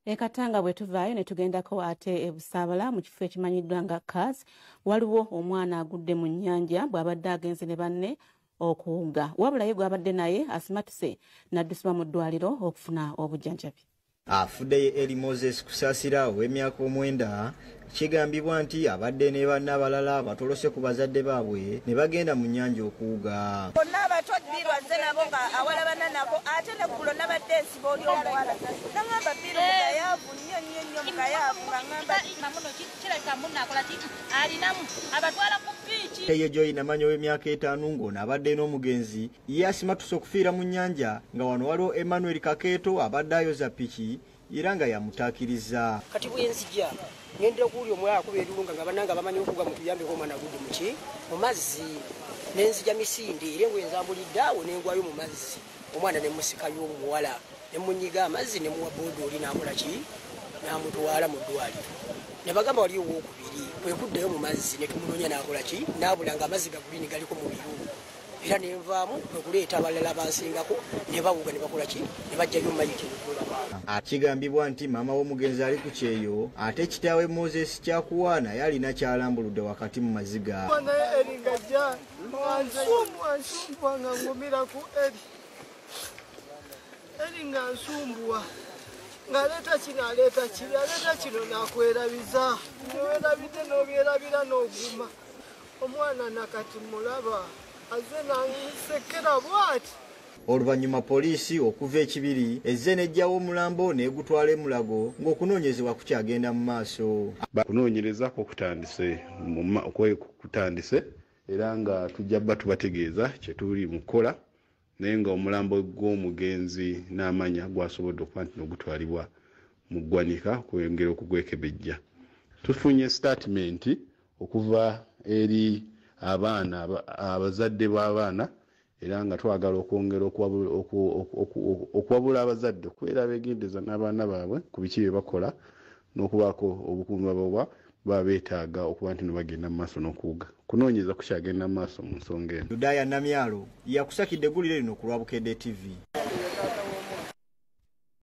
Ekatanga bwe tuvaayo ne tugendako ate e Busaabala mu kifo ekimanyiddwa nga Kaz, waliwo omwana agudde mu nnyanja bw'abadde agenze ne banne okuwuga, wabula ye gw'abadde naye asimatuse n'addusibwa mu ddwaliro okufuna obujjanjabi. Afudde ye Eli Moses Kusaasira ow'emyaka 9. Kigambibwa nti abadde ne banne abalala batolose ku bazadde baabwe ne bagenda mu nnyanja okuwuga. Bonna abato Bbiru azze nabo nga awalabana nako, ate neggulo nabadde ensiba oli omuwala naŋŋamba Bbiru mugayaavu nnyo nnyo nnyo mugayaavu, nga ŋŋamba muno kirabika munaakola ki alinamu abatwala ku bbiiki. Ye Joy Namanya ow'emyaka 5 ng'ono abadde n'omugenzi ye asimatuse okufiira mu nnyanja, nga wano waliwo Emmanuel Kakeeto abadde ayoza piki era nga yamutaakiriza. Kati bwe nzija ngendera kuwulira omulala akuba endulunga nga bannange abamanyi okuwuga mutuyambeko omwana agudde muki mu mazzi, ne nzija misinde era engoye nzambulidde awo ne ngwayo mu mazzi, omwana ne musikayo omuwala ne munyiga amazzi ne muwa booda oli n'akola ki n'amutwala mu ddwaliro. Ne bagamba waliyo owookubiri kwe kuddayo mu mazzi ne tumunoonya n'akola ki n'abula nga amazzi ga guliini galiko mu biru, era ne nvaamu kwe kuleeta abalala bansingako ne bawuga ne bakola ki ne bajjayo mayiti. Kigambibwa nti maama w'omugenzi ali ku kyeyo ate kitaawe Moses Kyakuwa naye alina kyalambuludde wakati mu maziga. Naye Eri ng'ajja ansumbuwa nga ngumira ku Eri. Eri nga nsumbuwa ng'aleeta kino aleeta kiri aleeta kino n'akwerabiza newerabidde n'obyerabira n'oguma. Omwana nakati mulaba azze n'ansekera bw'ati. Oluvannyuma poliisi okuva ekibiri ezze n'eggyawo omulambo n'egutwala e Mulago ng'okunoonyezebwa kukyagenda mu maaso. Kunoonyereza ko kutandise era nga tujja bba tubategeeza kye tuli mu kukola, naye nga omulambo gw'omugenzi n'amanya gwasobodde okuba nti n'ogutwalibwa mu ggwanika okwongera okugwekebejja. Tufunye sitatimenti okuva eri abaana abazadde b'abaana, era nga twagala okwongera okuwabula abazadde okubeera abeegendereza n'abaana baabwe ku biki bye bakola n'okubaako obukuumi bwabwe baba beetaaga okuba nti no bagenda mu maaso n'okuwuga. Kunoonyereza kukyagenda mu maaso mu nsonga eno. Yudaya Namyalo yakusakidde eggulire lino ku lwa Bukedde TV.